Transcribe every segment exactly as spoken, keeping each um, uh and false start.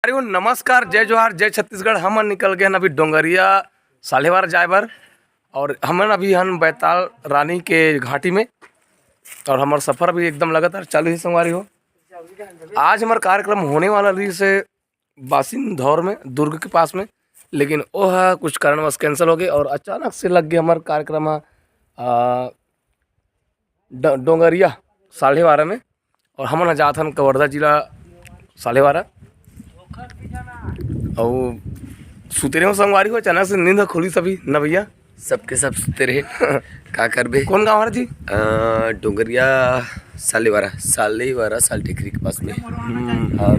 अरे वो नमस्कार, जय जोहार, जय छत्तीसगढ़। हमन निकल गए हन अभी डोंगरिया साल्हेवारा जाए बर, और हमन अभी हन बैताल रानी के घाटी में, और हमर सफर अभी एकदम लगातार चालू है संगवारी हो। आज हमर कार्यक्रम होने वाला रहिस हे बासिन धौर में, दुर्ग के पास में, लेकिन ओह कुछ कारणवश cancel हो गए और अचानक से लग गए हमर कार्यक्रम ह, आ, ड-, डोंगरिया साल्हेवारा में, और हमन ह जात हन कवर्धा जिला साल्हेवारा। अउ सुते रहो संगवारी हो, अचानक से नींद खुली सभी न भैया। सबके सब सुते रहे। का करबे? कौन गाँव हर जी? अ, डोंगरिया साल्हेवारा, साल्हेवारा साल्टेकरी के पास में। हम्म। और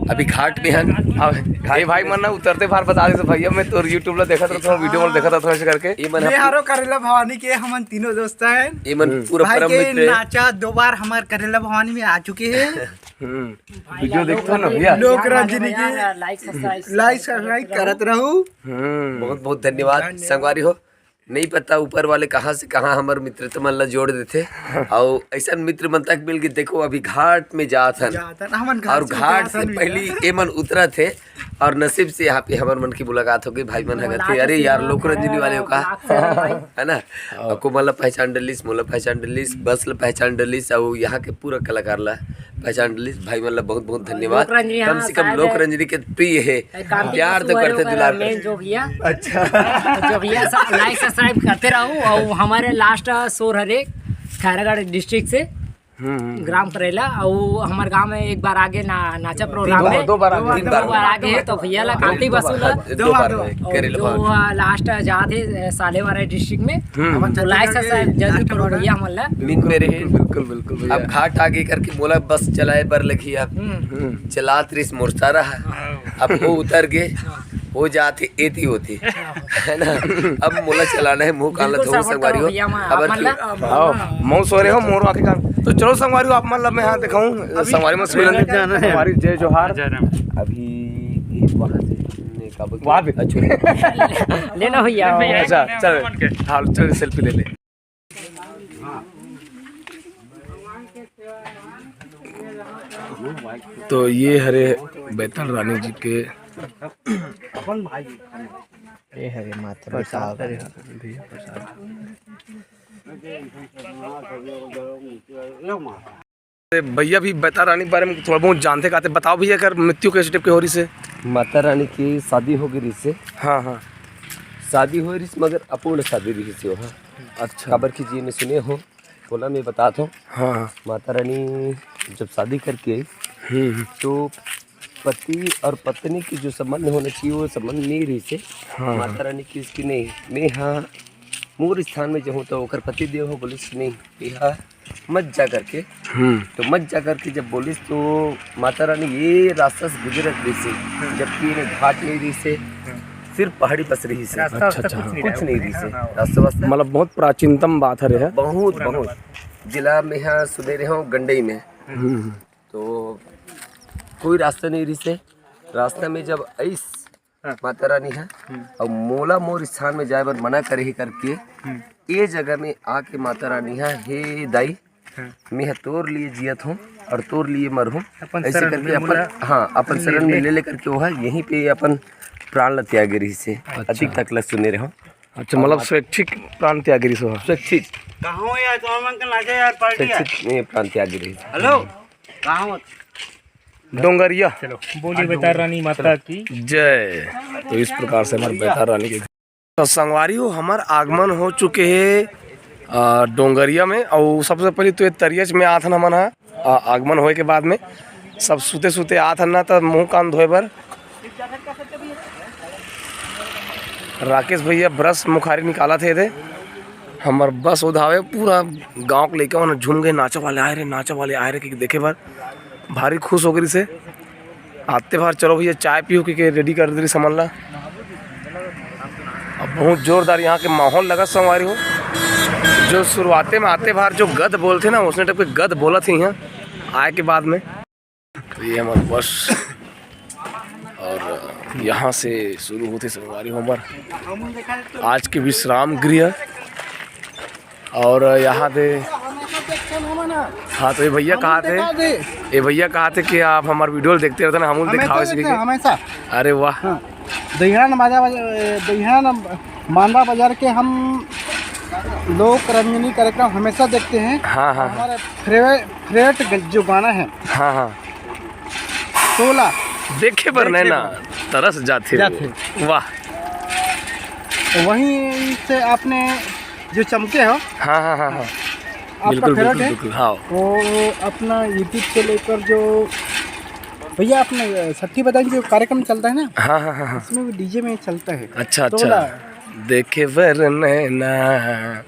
अभी घाट में हन। अब ए भाई मन ना उतरते भार बता दे तो भैया, मैं तोर YouTube ला देखत रहता हूँ, video में देखत रहता हूँ ऐसे करके। ये मन ये हरो करेला भवानी के हमन तीनों दोस्त हैं। ये मन हम्म। पूरा भाई परम के मित्र है। नाचा दो बार हमार करेला भवानी में आ चुके हैं। हम्म। वीडियो देखते हो ना भैया? लोक रंजनी की like subscribe करत रहू। हम्म। बहुत बहुत धन्यवाद संगवारी हो। नहीं पता ऊपर वाले कहाँ से कहाँ हमर मित्रता मन ला जोड़ देथे। और ऐसा मित्र मन तक मिल के देखो, अभी घाट में जात हन। जात हन, हमन घाट और से घाट उतरत से हन पहली भैया। ए मन उतरत हे और नसीब से यहाँ पे हमर मन की मुलाकात हो गई। भाई मन हगत थे, "अरे यार, लोक रंजनी वाले हो का?" है ना? और को मन ला पहचान डलिस, मोला पहचान डलिस, बस ला पहचान डलिस, और यहाँ के पूरा कलाकार ला पहचान डलिस। भाई मन ला बहुत बहुत धन्यवाद। लोक रंजनी, कम हाँ, से कम शायद लोक है। रंजनी के प्रिय है, कार्तिक प्यार तो वसु करते हरे दुलार ओकर main करते। जो भैया। अच्छा। जो भैया सब like subscribe करते रहो। और हमारे last show हरे खैरागढ़ district से, हम्म, हम्म। ग्राम करेला, और हमारे गांव में एक बार आगे ना, नाचा program दो, में दो बार आगे। दो बार आगे है, तो भैया ला दो, कांति दो बसु ला। बार, दो बार दो। करेला जो, भवन। आ, last जात है, साल्हेवारा district में। हम्म। तो like subscribe जरूर करो भैया हमन ला। Link में रहे। बिल्कुल, बिल्कुल भैया। अब घाट आगे करके मोला बस चलाए बर लगी अब। हम्म। हम्म। चलात रिस मोर सारा। हाँ। अब वो उतर गए, हाँ। वो जात हे एती होती। हाँ। है ना? अब मोला चलाना है, मुंह कान ला बिल्कुल धो support संगवारी करो हो। भैया, मैं अब आप मन ला। हाँ, मऊ सो रहे हो, मोर आके कान। तो चलो संगवारी हो, आप मन ला मैं यहाँ दिखाऊं। अभी संगवारी में सुन लेंगे। जाना है। संगवारी जय जोहार। जय राम। अभी ये वहाँ से ने का बोलते वाह हैं? बे। अच्छा। लेना भैया। भैया, अच्छा, चल। हाँ, चल selfie ले ले। तो ये हरे बैतल रानी जी के, ये हरे माता प्रसाद। भैया भी बैतल रानी के बारे में थोड़ा बहुत जानते काते, बताओ भैया, कर मृत्यु कैसे टाइप के हो रही से? माता रानी की शादी हो गई रही से। हाँ, हाँ। शादी हो रही से, मगर अपूर्ण शादी रही से वहाँ। अच्छा। काबर की जी ने सुने हो, बोला मैं बतात हूँ। हाँ, हाँ। माता रानी जब शादी करके आई, हम्म, हम्म। तो पति और पत्नी की जो संबंध होना चाहिए, वो संबंध नहीं रही से। हाँ, हाँ। माता रानी की इसकी नहीं, मैं हाँ मोर स्थान में जाऊँ तो ओकर पति देव हो बोलिस कि नहीं, मैं हाँ मत जा करके। हम्म। तो मत जा करके जब बोलिस तो माता रानी ये रास्ता से गुजरत रही से, हम्म। जबकि ये घाट नहीं रही से, हम्म। सिर्फ पहाड़ी बस रही से। रास्ता अच्छा, वास्ता अच्छा, कुछ हाँ। नहीं कुछ रहा। नहीं रही से। हाँ, हाँ। रास्ता वास्ता मतलब बहुत प्राचीनतम बात हरे है। बहुत, पुराना बहुत। बात। जिला में यहाँ सुने रहे हो गंडई में। हम्म, हम्म। तो कोई रास्ता नहीं रही से। रास्ता में जब आइस हाँ। माता रानी है, हम्म। और मोला मोर स्थान में जाए बर मना करे ही करके, हम्म। ये जगह में आके माता रानी है, "हे दाई, हाँ। मैं तोर लिए जियत हूँ और तोर लिए मर हूँ।" अपन ऐसे शरण करके में अपन, मोला हाँ, अपन ले शरण में ले। ले लेकर के वो है, यहीं पे अपन प्राण ला त्यागे रही से। अच्छा। अतीक तक ला सुने रहो। अच्छा, मतलब और स्वैच्छिक प्राण त्यागे रही से। स्वैच्छिक। कहाँ हो यार, तो हमन के नाचे यार, पार्टी है। स्वैच्छिक में प्राण त्यागे रही से। हेलो, कहाँ हो? डोंगरिया। चलो, बोलिए बैताल रानी माता की जय। तो इस प्रकार से हमारे बैताल रानी के तो संगवारी हो, हमार आगमन हो चुके हे, अ, डोंगरिया में। और सबसे पहले तो ये तरियच में आथन हमन हा, अ, आगमन होए के बाद में सब सुते सुते आथन ना, तब मुंह कान धोए बर। राकेश भैया brush मुखारी निकालत हे दे। हमर बस उधावे, पूरा गांव के लइका मन झूम गए, "नाचा वाले आए रे, नाचा वाले आए रे," कि देखे बर भारी खुश हो गई से। आते बार चलो भैया चाय पीहू के, के ready कर दे रही सामान ला। अब बहुत जोरदार यहाँ के माहौल लगा संगवारी हो। जो शुरुआते में आते बार जो गद बोलते ना, उसने टाइप के गद बोलत ही यहाँ आए के बाद में। तो ये हमार बस और यहाँ से शुरू होते संगवारी हो हमार आज के विश्राम गृह। और यहाँ दे हाँ, तो ये भैया कहा थे, ये भैया कहा थे कि आप हमारे वीडियो देखते रहते ना, हम दिखाओ इसके। हमेशा। अरे वाह। हाँ। दहियान बाजा, दहियान मांदा बाजार के हम लोक रंगीनी कार्यक्रम हमेशा देखते हैं। हाँ, हाँ, हाँ। हमारा फेवरेट, फेवरेट जो गाना है, हाँ, हाँ। तोला। देखे बर नैना तरस जाथे। जाथे। वाह। तो वहीं से आपने जो चमके हो, हाँ, हाँ, हाँ, हाँ। आपका बिल्कुल, फेवरेट बिल्कुल, है। बिल्कुल, हाँ। वो अपना YouTube से लेकर जो भैया आपने सट्टी बताई जो कार्यक्रम चलता है ना, हाँ, हाँ, हाँ, हाँ। उसमें भी डीजे में चलता है। अच्छा, अच्छा। तोला। देखे बर नैना।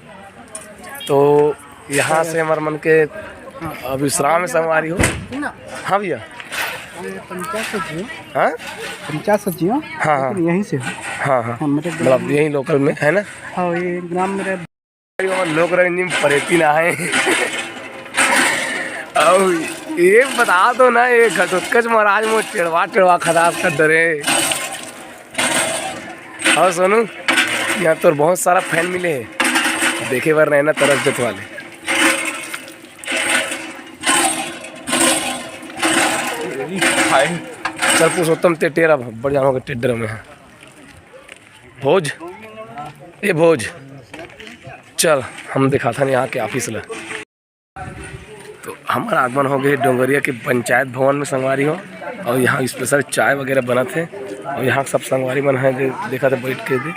तो यहाँ से हमारे मन के अब विश्राम में संगवारी हो। सुन ना। हाँ भैया। ये पंचायत से जियो। हाँ? पंचायत से जियो। हाँ, हाँ। लेकिन यहीं से हो। हाँ, हाँ। हाँ, मेरे मतलब यहीं लोकल में है ना? हाँ, ये ग्राम मेरे लोक रंगीनी परेती ना है। अब ये बता दो ना, ये घटोत्कच महाराज मो टेढ़वा टेढ़वा खदास कर डरे। और सोनू, यहाँ तोर बहुत सारा फैन मिले हैं, देखे बर नैना तरस जत वाले। चल पुरुषोत्तम, ते टेरा बढ़ जाना होगा टेढ़ में है। भोज, ए भोज, चल हम दिखाथन यहाँ के ऑफिस ला। तो हमारा आगमन हो गए डोंगरिया के पंचायत भवन में संगवारी हो, और यहाँ स्पेशल चाय वगैरह बनत हे, और यहाँ सब संगवारी मन है दे, देखा थे बैठ के दे।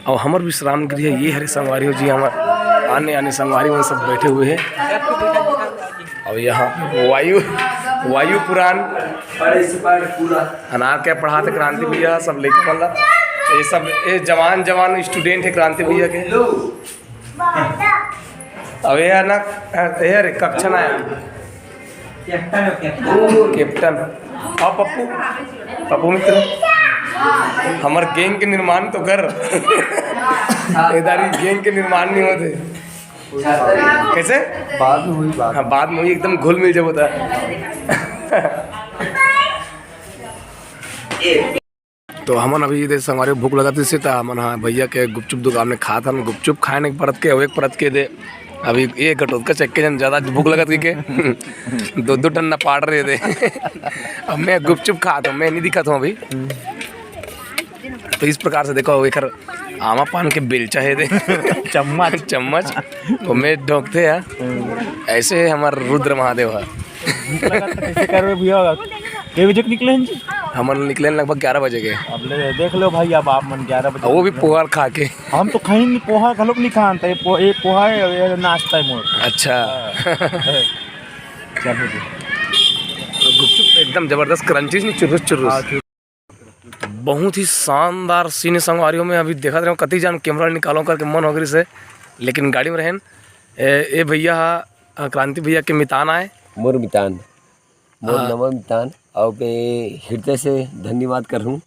और हमर विश्राम गृह ये हरे संगवारी हो जी, हमर आने आने संगवारी मन सब बैठे हुए हैं। और यहाँ पे वायु, वायु पुराण अनार के पढ़ाते क्रांति भैया सब लेके, मतलब ये सब ये जवान जवान स्टूडेंट है क्रांति भैया के। अब ये है ना, ये रे कक्षा ना आया। कैप्टन हो, कैप्टन। कैप्टन। हाँ, पप्पू, पप्पू मित्र, हमर गैंग के निर्माण तो कर। इधर ही गैंग के निर्माण नहीं होते। कैसे? बाद में हुई बात। हाँ, बाद में हुई, एकदम घुल मिल जब होता। तो हमन अभी दे संगवारी भूख लगत रहिस हे, त हमन हा भैया के गुपचुप दुकान में खात हन। गुपचुप खाए ने एक परत के, अउ एक परत के दे। अभी एक घटोत का चक्के जन ज्यादा भूख लगत रही के दो दो टन न पाड़ रहे दे। अब मैं गुपचुप खात हूँ, मैं नहीं दिखत हूँ अभी। तो इस प्रकार से देखो, एक आमा पान के बेलचा है दे। चम्मच। चम्मच, वो में ढोकते हैं। ऐसे है हमारा रुद्र महादेव है। भूख लगा तो कैसे करबे भैया? के बजे के निकले हैं जी? हमन निकले हैं लगभग ग्यारह बजे के। अब ले देख लो भाई, अब आप मन ग्यारह बजे और वो भी निकले। पोहा खा के। हम तो खाई नहीं, पोहा घलोक नहीं खान था। ये पो-, ये पोहा है, ये नाश्ता है मोर। अच्छा। हाँ। चलो जी। गुपचुप एकदम जबरदस्त क्रंचीज नहीं, चुरुस चुरुस। हाँ, चुरुस। बहुत ही शानदार सीन संगवारी हो। मैं अभी देखत रहे हूँ, कति जान कैमरा निकालो करके मन हो गई से, लेकिन गाड़ी में रहन। ए, ए भैया हा, अ, क्रांति भैया के मितान आए। मोर मितान, मोर हाँ। नवा मितान, और मैं हृदय से धन्यवाद कर हूँ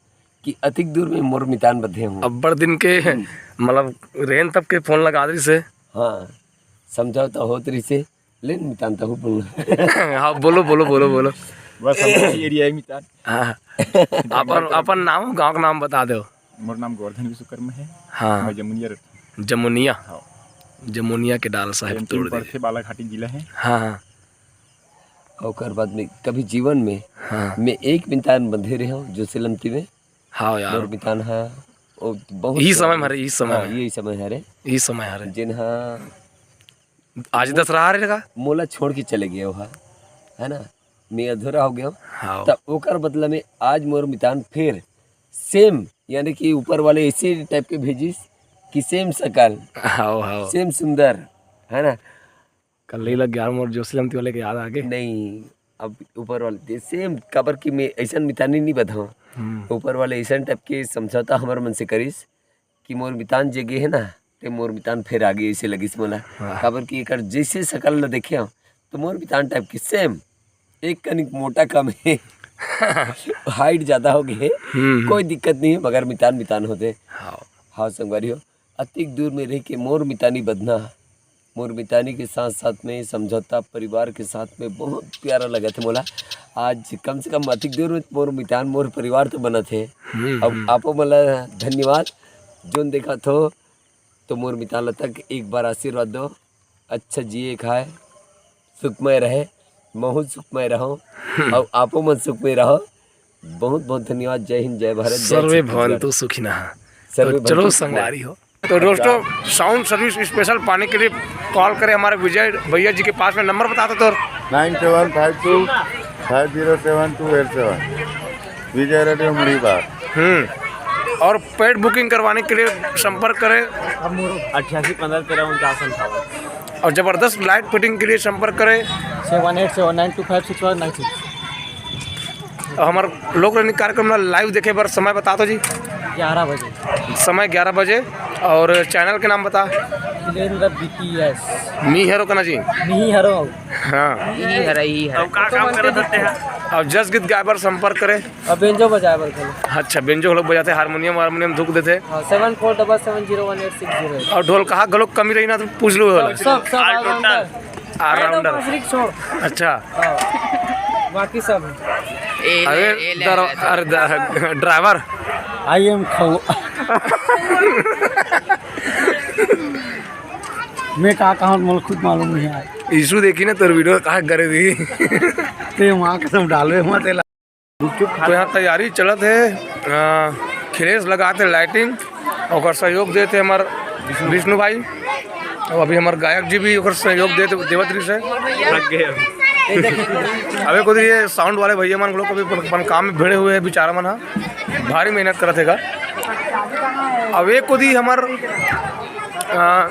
कि अतिक दूर में मोर मितान बधे हूँ। अब्बड़ दिन के, हम्म। मतलब, रेन तब के फोन लगा दी से। हाँ, समझौता होत रही से, लेन मितान तहु बोल। हाँ, बोलो, बोलो, बोलो, बोलो। बस हम एरिया है मितान। हाँ। अपन, अपन नाम, गाँव का नाम बता दो। मोर नाम गोवर्धन विश्वकर्मा है। हाँ। मैं जमुनिया रहता हूँ। जमुनिया। हाँ। जमुनिया के डाल साहब एम पी तोड़ दे। पड़थे, बालाघाटी जिला है। हाँ, हाँ। ओकर बाद में कभी जीवन में हाँ। मैं एक मितान बंधे रहे हूँ, जोशीलमती में। हाँ यार। मोर मितान हा, वो बहुत यही समय हरे, यही समय हाँ, हरे। यही समय हरे। यही समय हरे। जिन हा आज दस रहा रे का? मोला छोड़ के चले गए हो, है ना? मैं अधूरा हो गया हूँ। हाँ। तब ओकर बदला में आज मोर मितान फिर सेम, यानी कि ऊपर वाले ऐसे टाइप के भेजिस कि सेम शकल, हाँ, हाँ। सेम सुंदर, है ना? कल ले लग गया मोर जोशीलमती वाले के याद आ गए। नहीं, अब ऊपर वाले सेम, काबर कि मैं ऐसन मितानी नहीं बधाऊँ। हम्म। ऊपर वाले ऐसन टाइप के समझौता हमर मन से करिस कि मोर मितान जे गे हे ना, ते मोर मितान फेर आगे, ऐसे लगिस मोला। वाह। काबर कि एकर जैसे शकल ल देखे हव, तो मोर मितान टाइप के सेम, एक कनिक मोटा कम हे, हाइट ज्यादा हो गे हे, हम्म। कोई दिक्कत नहीं हे, मगर मितान मितान होते। हाँ। हाँ संगवारी हो, अतिक दूर में रह के मोर मितानी बधना, मोर मितानी के साथ साथ में समझौता परिवार के साथ में बहुत प्यारा लगत हे मोला। आज कम से कम अतिक दूर में मोर मितान, मोर परिवार तो बनत हे। हम्म, अब हम्म। आपो मोला धन्यवाद, जोन देखत हो तो मोर मितान ल तक एक बार आशीर्वाद दो। अच्छा जिए खाए, सुखमय रहे, महू सुखमय रहो। और आपो मन सुखमय रहो। बहुत बहुत धन्यवाद। जय हिंद, जय भारत, जय सर्वे छत्तीसगढ़। भवन्तु सुखिनः। सर्वे तो भवन्तु चलो सुखिनः। संगवारी हो। तो दोस्तों, साउंड सर्विस स्पेशल पाने के लिए कॉल करें हमारे विजय भैया जी के पास में। नंबर बता दो तो। Nine seven five two five zero seven two eight seven। Vijay radio Mudibar. हम्म। और पेड बुकिंग करवाने के लिए संपर्क करें। अट्ठासी पन्द्रह तेरह उनचास अंठावन। और जबरदस्त लाइट फिटिंग के लिए संपर्क करें। Seven eight seven nine two five six one nine six। और हमारे लोक रंगनी कार्यक्रम ला लाइव देखे बर समय बता दो जी। ग्यारह बजे। समय ग्यारह बजे। और चैनल के नाम बता। वीरेंद्र बीटीएस। मी हरो कना जी। मी हरो। हाँ। ई हरा, ई हरा। अब का काम करत हते हैं? और जस गीत गाए बर संपर्क करें। और बेंजो बजाए बर घलो। अच्छा, बेंजो लोग बजाते, हारमोनियम, हारमोनियम धुक देते। हाँ, seven four double seven zero one eight six zero। और ढोल कहाँ घलो कमी रही ना तो पूछ लो। सब, सब ऑलराउंडर। ऑलराउंडर। बांसुरी छोड़। अच्छा। हाँ। बाकी सब। ए ले, अरे ए ले, दर-, ए ले। अरे द-, ड्राइवर। I am खऊ। मैं का कहूँ, मोला खुद मालूम नहीं है। यीशु देखी ना तोर वीडियो, कहाँ करे दी। ते वहाँ कसम डालवे मत एला। तो यहाँ तैयारी चलत है, अ, खिलेश लगाते लाइटिंग, ओकर सहयोग देते हमार विष्णु भाई, और अभी हमार गायक जी भी ओकर सहयोग देते, देवत रही से। थक गए अभी। अबे कुछ ये साउंड वाले भैया मन लोग अभी अपन काम में भिड़े हुए हैं, बेचारा मन हा भारी मेहनत करत है का। अब एक कोदी हमार, अ,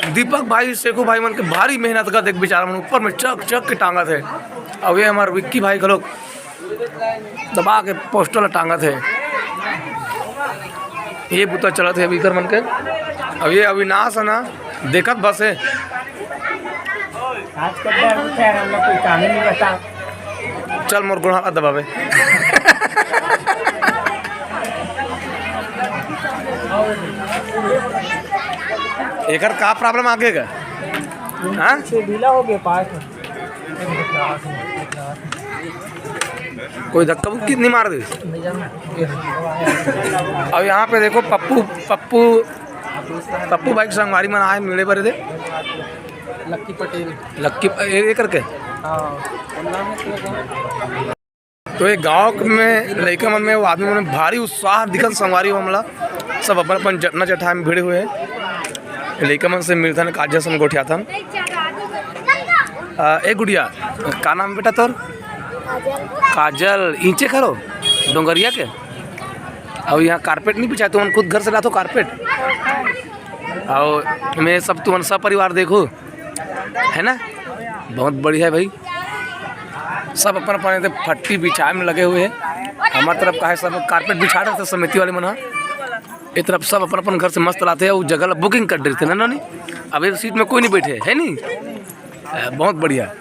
दीपक भाई, शेखू भाई मन के भारी मेहनत का देख, बेचारा मन ऊपर में चक चक के टांगत है। अब ये हमार विक्की भाई घलोक दबा के पोस्टर टांगत है। ये बुता चलत है अभी कर मन के। अब ये अविनाश है ना, देखत बस है। आज के डर उठे, हम लोग कोई काम ही नहीं बता। चल मोर गोड़ हाथ दबावे। एकर का प्रॉब्लम आगे का? हाँ? पीछे ढीला हो गया पार्ट। कोई धक्का मुक्की नहीं मार दे। अब यहाँ पे देखो पप्पू, पप्पू, पप्पू भाई के संगवारी मन आए मिले बर दे। लक्की पटेल। लक्की, ए, ए करके? हाँ। तो ये गांव में लइका मन में, वो आदमी मन में भारी उत्साह दिखत संगवारी हो हमला। सब अपन अपन जटना जठाए में भिड़े हुए हैं। लइका मन से मिलथन, काजा सन गोठियाथन। आ, ए गुड़िया, का नाम बेटा तोर? काजल। काजल, ईंचे खरो डोंगरिया के। अब यहाँ कारपेट नहीं बिछाए, तुमन खुद घर से लाथो कारपेट। और मैं सब, तुमन सब परिवार देखो, है ना, बहुत बढ़िया है भाई। सब अपन अपन एदे फट्टी बिछाए में लगे हुए हैं। हमारे तरफ का है सब कारपेट बिछा रहे थे समिति वाले मन हा। ये तरफ सब अपन अपन घर से मस्त लाते हैं, वो जगह ला बुकिंग कर देते ना, ना नहीं। अब ये सीट में कोई नहीं बैठे है, नहीं। अ, बहुत बढ़िया।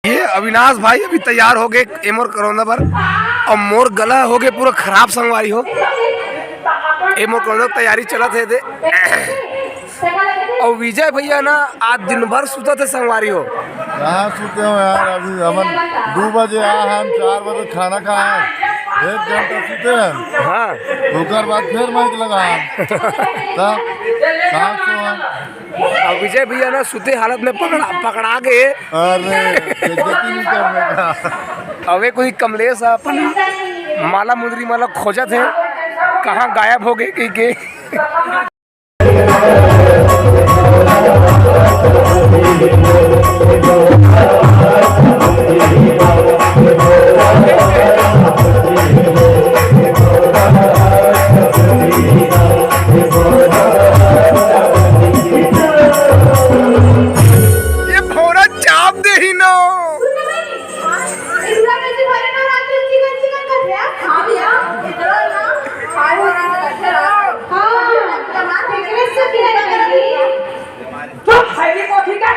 ये अविनाश भाई अभी तैयार हो गए ए मोर करौंदा बर, और मोर गला हो गए पूरा खराब संगवारी हो। ए मोर करौंदा तैयारी चलत है दे। और विजय भैया ना आज दिन भर सुतत हे संगवारी हो। कहाँ सुते हो यार, अभी हमन दू बजे आए हैं, हम चार बजे खाना खाए हैं, एक घंटा सुते हैं। हाँ। ओकर बाद फिर माइक लगा है। तब कहाँ से हो? अब विजय भैया ना सुते हालत में पकड़ा, पकड़ा के। अरे, बेइज्जती नहीं करने का। अबे कोई कमलेश अपन माला मुंदरी माला खोजत है, कहाँ गायब हो गए कहीं के। ये भौरा चाप दे ही ना। चुप, फैली पोथी के।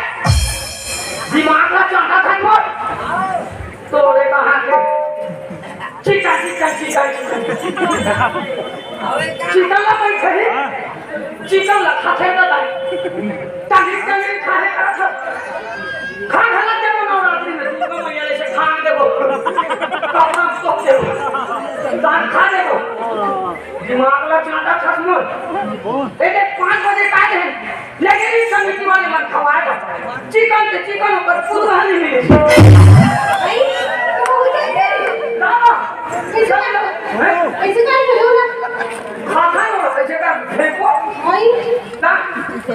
दिमाग ला चाटा खन मोर। तोरे कहाँ के? Chicken, chicken, chicken, chicken. Chicken ला कोई खाही? चिकन ला खाथे ना दाई। टंगरी, टंगरी खाहे करत हो। खा घलक देबो नवरात्रि में, दुर्गा मैया जैसे खा देबो। कपड़ा तोप देबो। दान खा देबो। दिमाग ला चाटा खत्म। ए देख, पाँच बजे का है? लेकिन इस समिति वाले मन खवाए बर चिकन के चिकन ओकर पूरा नहीं मिले। भाई, तो हो जाए। ना। ऐसे कर लो। हैं? ऐसे कर लो ना। खा खा लो, ऐसे कर फेंको। भाई। ना।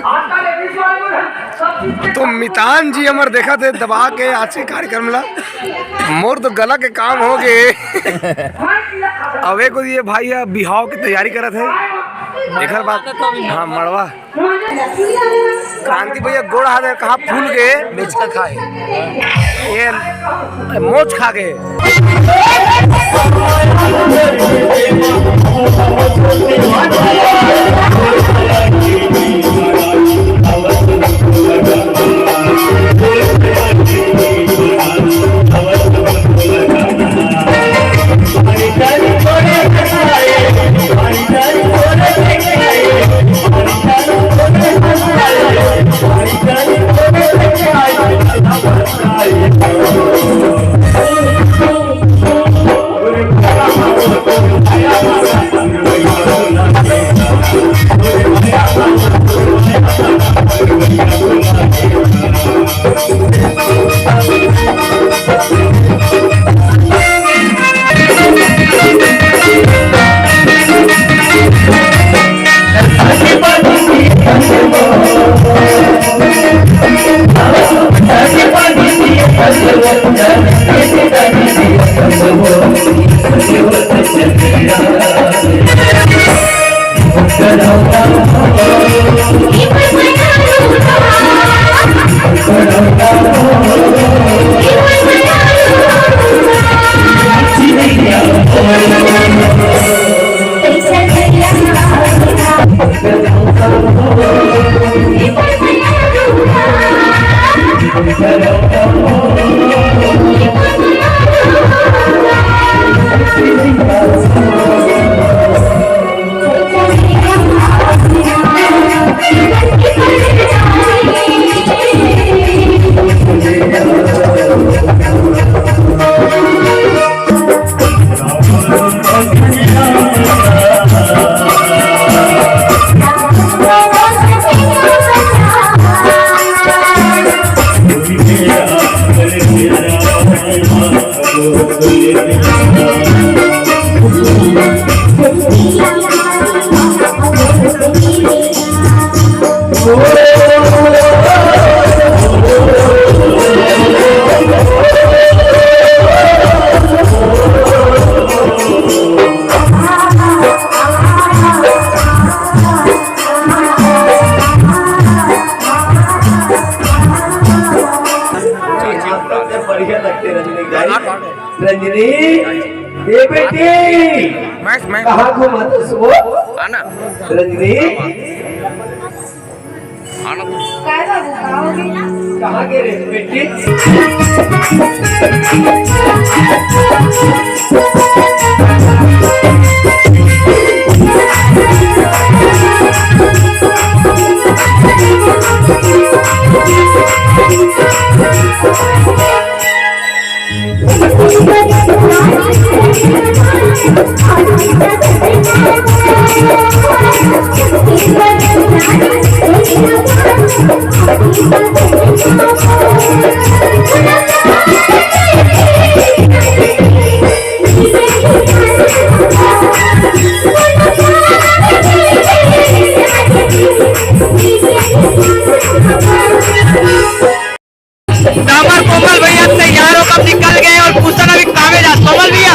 आजकल ये बीस वाले मन सब चीज के तो मितान जी हमर देखत हे दबा के आज के कार्यक्रम ला। मोर तो गला के काम हो गे। अब एक ये भाई ह बिहाव के तैयारी करत हे, एकर बाद हाँ मड़वा। क्रांति भैया गोड़ हाथ हे, कहाँ फूल गे? मिचका खाए। ये मोच खा गे। बढ़िया लगते रंजनी भाई। रंजनी, ए बेटी, मैं, मैं कहाँ घूमत हस वो? आना। रंजनी, आना। काय बाबू, का हो गया? कहाँ गे रे बेटी? तो हमर कोमल भैया तैयार होकर निकल गए और पूछन अभी कहाँ में जा। कोमल भैया,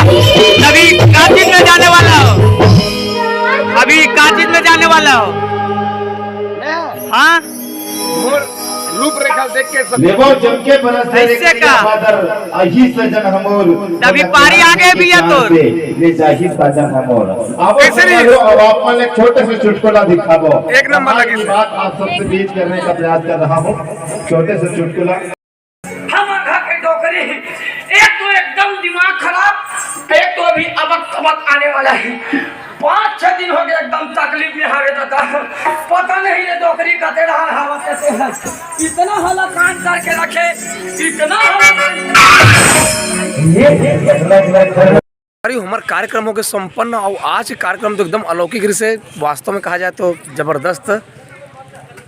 अभी का चीज में जाने वाला हो? अभी का चीज में जाने वाला हो? हाँ? मोर रूपरेखा देख के सब लेबो जम के बरस दे रे ऐसे करिया का? बादर, आही सजन हमोर। तभी पारी आ गए भैया तोर। ले जाही सजन हमोर। अब कैसे नहीं? अब आप मन एक छोटे से चुटकुला दिखाबो। एक नंबर लगी। बात आप सबसे बीच करने का प्रयास कर रहा हूँ। छोटे से चुटकुला। हमर घर के डोकरी, एक तो एकदम दिमाग खराब, एक तो अभी अबक तबक आने वाला है। पाँच छह दिन हो गए एकदम तकलीफ में हवे दादा। पता नहीं ये डोकरी कते रहा हवा कैसे है। इतना हलाकान करके रखे, इतना हलाकान। अरे हमार कार्यक्रम हो गए संपन्न और आज के कार्यक्रम तो एकदम अलौकिक रूप से वास्तव में कहा जाए तो जबरदस्त।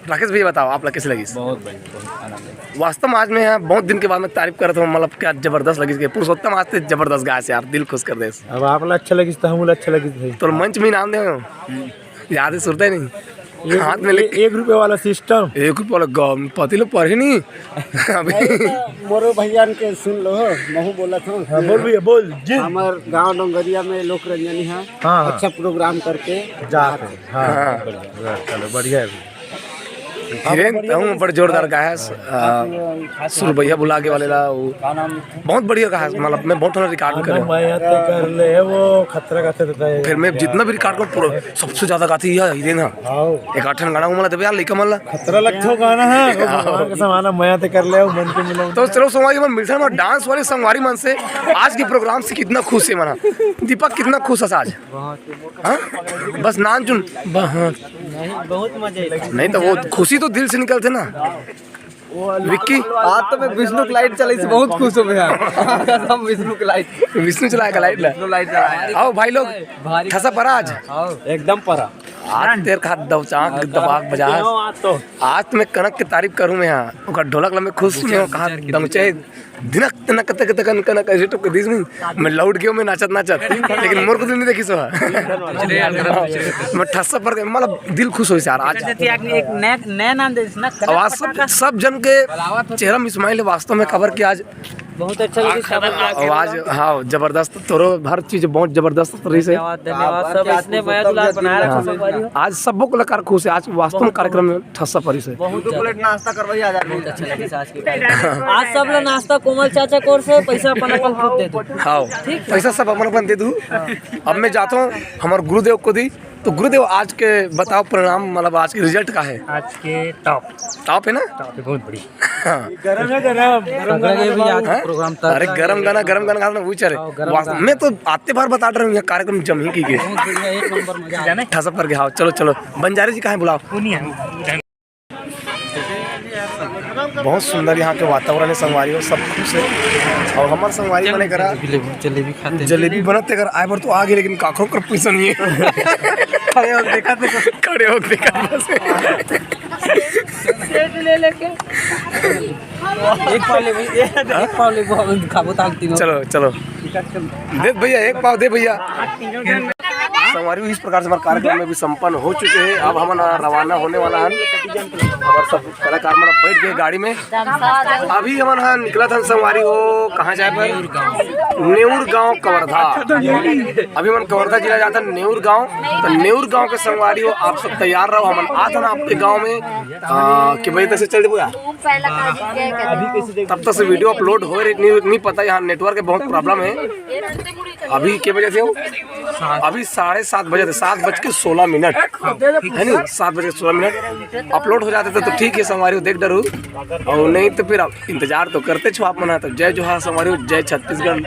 राकेश भैया, बताओ, आप ला कइसे लगिस? बहुत बढ़िया, बहुत आनंद है। वास्तव में आज मैं यहाँ बहुत दिन के बाद मैं तारीफ करत हूँ, मतलब, क्या जबरदस्त लगिस के पुरुषोत्तम आज ते जबरदस्त गायस यार, दिल खुश कर देस। अब आप ला अच्छा लगिस तो हम ला अच्छा लगिस भाई। तोर मंच में इनाम दे हो, याद है, सुरता ही नहीं। एक, हाथ में ले एक रुपये वाला सिस्टम। एक रुपये वाला गम, पति लोग पढ़े नहीं। अभी मोरो भैया के सुन लो, महू बोलत हूँ। हाँ, बोल भैया, बोल जी। हमर गांव डोंगरिया में लोक रंजनी है, हाँ, हाँ। अच्छा प्रोग्राम करके जात है। हाँ, हाँ। बढ़िया, चलो, बढ़िया है। हिरेन, हम बड़ जोरदार गायस, आ, सुरबैया बुला के वाले ला, वो बहुत बढ़िया गायस, मतलब, मैं बहुत ठन रिकॉर्ड करे। मया ते कर ले, वो खतरा गाथे देता है। फिर मैं जितना भी रिकॉर्ड करूँ, पूरा सबसे ज्यादा गाथे यह हिरेन है। हाँ। एक आठ ठन गाना वो मला देबे यार, लइका मन ला। खतरा लगथो गाना है, वो भगवान के समान है, मया ते कर ले, वो मन के मिलो। तो चलो, संगवारी मन मिलथन डांस वाले संगवारी मन से। आज के प्रोग्राम से कितना खुश है मना? दीपक, कितना खुश है आज? हाँ? बस नान चुन। ब-, हाँ। नहीं, बहुत मजा आया। नहीं तो वो खुशी तो दिल से निकलथे ना। विक्की? आज तो मैं विष्णु के लाइट चलाई से बहुत खुश हूँ भैया। कसम, विष्णु के लाइट। विष्णु चलाए का लाइट ला। विष्णु लाइट चलाए। आओ भाई लोग, भारी ठसा परा आज। एकदम परा। आज तेर खात दौचाक दबाक बजा। आज तो मैं कनक के तारीफ करूँ मैं यहाँ। ओकर ढोलक ला मैं खुश में हूँ, कहाँ दौचे दिनक तनक तक तक कनक ऐसे टपक दिस नहीं। मैं लौट गयो मैं नाचत नाचत, लेकिन मोर को तो नहीं देखी सो। मैं ठस्सा पर गए, मतलब, दिल खुश होइस यार आज। जैसे कि एक नया, नया नाम दे ना, आवाज सब, सब जन के चेहरा में स्माइल है वास्तव में, काबर कि आज बहुत अच्छा लगिस। आवाज, हाँ, जबरदस्त, तोरो हर चीज बहुत जबरदस्त रहिस है। धन्यवाद, धन्यवाद। सब इसने मया दुलार बनाए रखो संगवारी हो। आज सबो कलाकार खुश है, आज वास्तव में कार्यक्रम में ठस्सा परिस है। बहुत ज्यादा। प्लेट नाश्ता करवाइए आज। बहुत अच्छा लगिस आज के कार्यक्रम। आज सब ला नाश्ता कोमल चाचा कोर से, पैसा अपन अपन खुद दे दो। हाँ, ठीक है। पैसा सब अपन अपन दे दू। अब मैं जाता हूँ हमारे गुरुदेव को दी। तो गुरुदेव, आज के बताओ परिणाम, मतलब, आज के रिजल्ट का है? आज के टॉप। टॉप है ना? टॉप है, बहुत बढ़िया। हाँ। गरम है, गरम। गरम पकड़ा गया भी आज हाँ? प्रोग्राम था। अरे, गरम गाना, गरम गाना गाना, वो चले। हाँ, गरम वास्तव गाना। मैं तो आते बार बता रहा हूँ, यहाँ कार्यक्रम जम ही की गई। बहुत बढ़िया, एक नंबर मजा आया। ठसा पर के, हाँ, चलो, चलो। बंजारे जी कहाँ है, बुलाओ। बहुत सुंदर यहाँ के वातावरण है संगवारी हो, सब खुश है। और हमार संगवारी मने करा जलेबी लेबो, जलेबी खाते हैं। जलेबी बनत तेकर आए बर तो आ गए, लेकिन काखरो कर पैसा नहीं है। खड़े होके देखा थे। खड़े होके देखा बस। सेट ले लेके। एक पाव ले भाई, एक पाव ले, वो हम खाबो ताल तीनों। चलो, चलो। दे भैया, एक पाव दे भैया। संगवारी हो, इस प्रकार से हमारा कार्यक्रम में भी संपन्न हो चुके हैं। अब हमन रवाना होने वाला है। हमारे सब कलाकार मन बैठ गए गाड़ी में। अभी हमन हा निकलत हन संगवारी हो, कहाँ जाए पर? नेउर गांव कवर्धा। अभी हमन कवर्धा जिला जात हन नेउर गांव। तो नेउर गांव के संगवारी हो, आप सब तैयार रहो, हमन आत हन आपके गांव में। आ, के बजे तक से चल देबो यार? तब तक से वीडियो अपलोड हो रही नहीं, नहीं पता, यहाँ नेटवर्क के बहुत प्रॉब्लम है। अभी के बजे से हो? अभी साढ़े सात बजे थे, सात बज के सोलह मिनट, है नहीं, सात बज के सोलह मिनट। अपलोड हो जाते तो, तो ठीक है, संगवारी हो, देख डरू। और नहीं तो फिर आप इंतजार तो करते छो आप मना। तो जय जोहार संगवारी हो, जय छत्तीसगढ़।